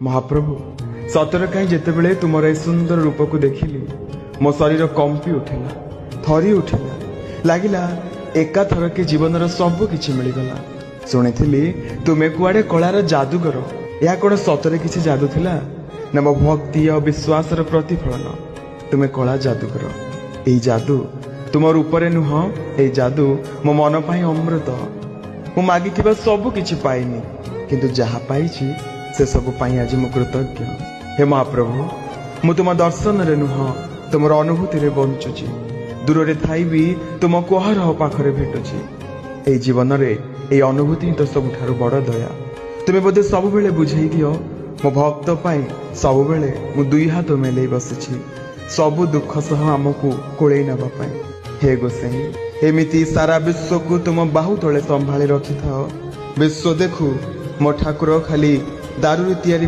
ମହାପ୍ରଭୁ, ସତରେ କାହିଁ ଯେତେବେଳେ ତୁମର ଏ ସୁନ୍ଦର ରୂପକୁ ଦେଖିଲି, ମୋ ଶରୀର କମ୍ପି ଉଠିଲା, ଥରି ଉଠିଲା। ଲାଗିଲା ଏକାଥରକେ ଜୀବନର ସବୁ କିଛି ମିଳିଗଲା। ଶୁଣିଥିଲି ତୁମେ କୁଆଡ଼େ କଳାର ଯାଦୁଗର। ଏହା କ'ଣ ସତରେ କିଛି ଯାଦୁ ଥିଲା ନା ମୋ ଭକ୍ତି ଆଉ ବିଶ୍ୱାସର ପ୍ରତିଫଳନ? ତୁମେ କଳା ଯାଦୁଗର। ଏଇ ଯାଦୁ ତୁମ ରୂପରେ ନୁହଁ, ଏଇ ଯାଦୁ ମୋ ମନ ପାଇଁ ଅମୃତ। ମୁଁ ମାଗିଥିବା ସବୁ କିଛି ପାଇନି, କିନ୍ତୁ ଯାହା ପାଇଛି ସେସବୁ ପାଇଁ ଆଜି ମୁଁ କୃତଜ୍ଞ। ହେ ମହାପ୍ରଭୁ, ମୁଁ ତୁମ ଦର୍ଶନରେ ନୁହଁ, ତୁମର ଅନୁଭୂତିରେ ବଞ୍ଚୁଛି। ଦୂରରେ ଥାଇ ବି ତୁମକୁ ଅହରହ ପାଖରେ ଭେଟୁଛି। ଏଇ ଜୀବନରେ ଏଇ ଅନୁଭୂତି ହିଁ ତ ସବୁଠାରୁ ବଡ଼ ଦୟା। ତୁମେ ବୋଧେ ସବୁବେଳେ ବୁଝେଇ ଦିଅ, ମୋ ଭକ୍ତ ପାଇଁ ସବୁବେଳେ ମୁଁ ଦୁଇ ହାତ ମେଲେଇ ବସିଛି, ସବୁ ଦୁଃଖ ସହ ଆମକୁ କୋଳେଇ ନେବା ପାଇଁ। ହେ ଗୋସାଇଁ, ଏମିତି ସାରା ବିଶ୍ୱକୁ ତୁମ ବାହୁ ତଳେ ସମ୍ଭାଳି ରଖିଥାଅ। ବିଶ୍ୱ ଦେଖୁ ମୋ ଠାକୁର ଖାଲି ଦାରୁରେ ତିଆରି